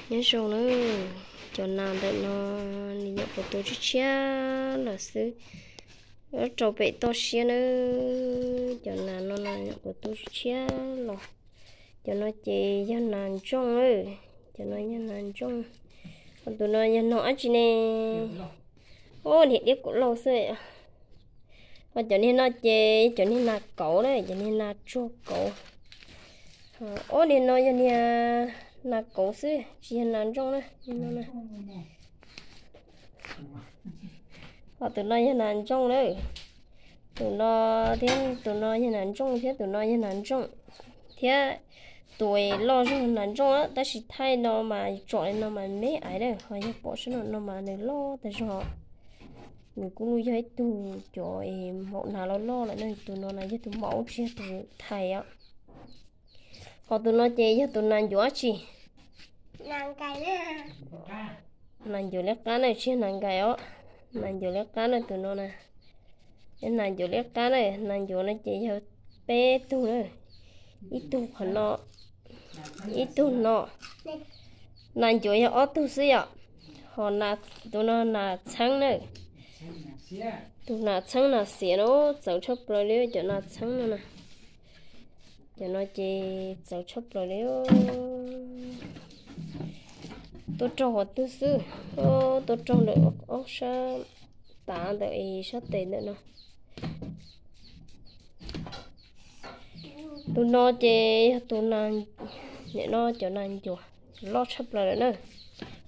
Nyob zoo na, cov nas ntawm no nws nyuam qhuav tu tshiab tshiab los xwb, rau pem toj siab na. Cov nas no no nyuam qhuav tu tshiab tshiab los. Cov no ces yog nas ntsooj, cov no yog nas ntsooj. Ho tus no yog nas dab tsi ne? Ub, niag diab kuv lauj xwb. Ho cov niag no ces cov niag nas kauv na, cov niag nas tsuag kauv. Ob niag no yog niag nas kauv xwb, tsis yog nas ntsooj na. Ho tus no yog nas ntsooj na. Tus no thiab tus no yog nas ntsooj thiab tus no yog nas ntsooj thiab. Tus loj zog nas ntsooj, tab sis thaij no mas tsom li no mas me aiv na, ho yog pom sab no no mas nws loj tag zog. Nws kuj yog ib tug cov maum nas loj loj lawm na. Tus no na yog tus maum, tsis yog tus thais os. Ho tus no ces yog tus nas ncuav dab tsi? Nas ncuav liab qab na, tsis yog nas nkais os. Nas ncuav liab qab na tus no na. Nas ncuav liab qab na, nas ncuav no ces yog peb tug na. Ib tug qhov no, ib tug no. Nas ncuav yog ob tug xwb yom. Ho tus no nas txheeb na. Tus nas txheeb nas xiav no txawv tshaj plaws li cov nas txheeb no na. Cov no ces txawv tshaj plaws li. Tuaj raug qhov twg xwb, tuaj raug ntawm ob sab tav ntawm sab tes ntawm no. Tus no ces yog tus nas, nim no cov nas ncuav loj tshaj plaws lawm na.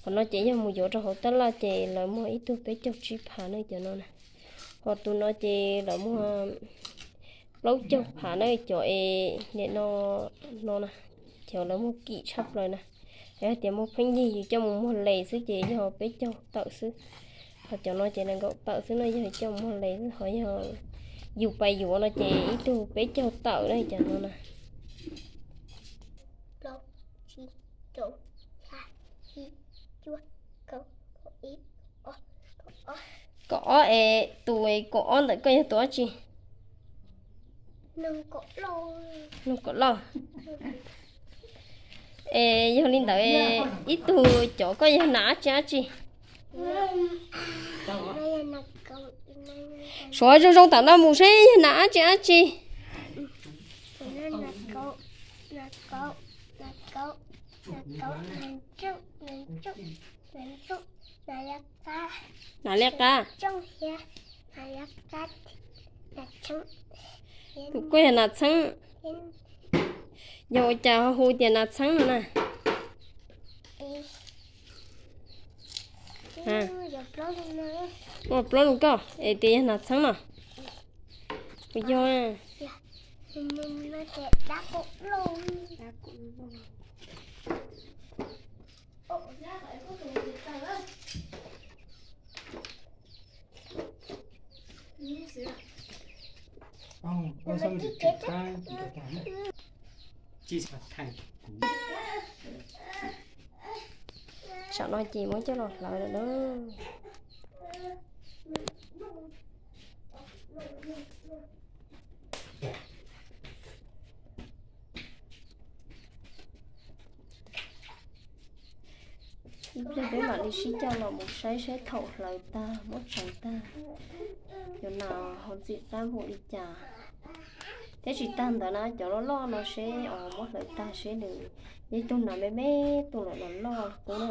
Qhov no ces yog mus yuav rau hauv tab laj ces lawv muag ib tug peb caug tsib phav na cov no na. Ho tus no ces lawv muag plaub caug phav na, cov es nim no no na, cov lawv muag kim tshaj plaws na. Yog hais tias muag pheej yig yus coj mus muag les xwb ces yog peb caug tawm xwb. Ho cov no ces nees nkaum tawm xwb no, yog coj mus muag les xwb. Ho yog yus pais yuav no ces ib tug peb caug tawm na cov no na. Kaum ob es tus kaum ob ntawm koj yog tus dab tsi? Kaum loj. Es yog li ntawd ib tug cov koj yog nas dab tsi dab tsi? Suav zoo zoo tam no mus seb yog nas dab tsi dab tsi. Nas liab qab. Tus koj yog nas txheeb. Yog ua cas ho hu tias nas txheeb no na? Ua plaub lus koj es tias yog nas txheeb no. Kuv yog Tsam no ces muab coj los hlawv lawm na. Ib pliag peb mam li sib coj los mus saib seb thaum hlawv tag muab tseev tag, cov nas ho ntxim qab npaum li cas. Thiab tsis tag ntawd na, cov loj loj no seb os, muab hlawv tag seb nws yog ib tug nas me me, tus loj loj loj qub na.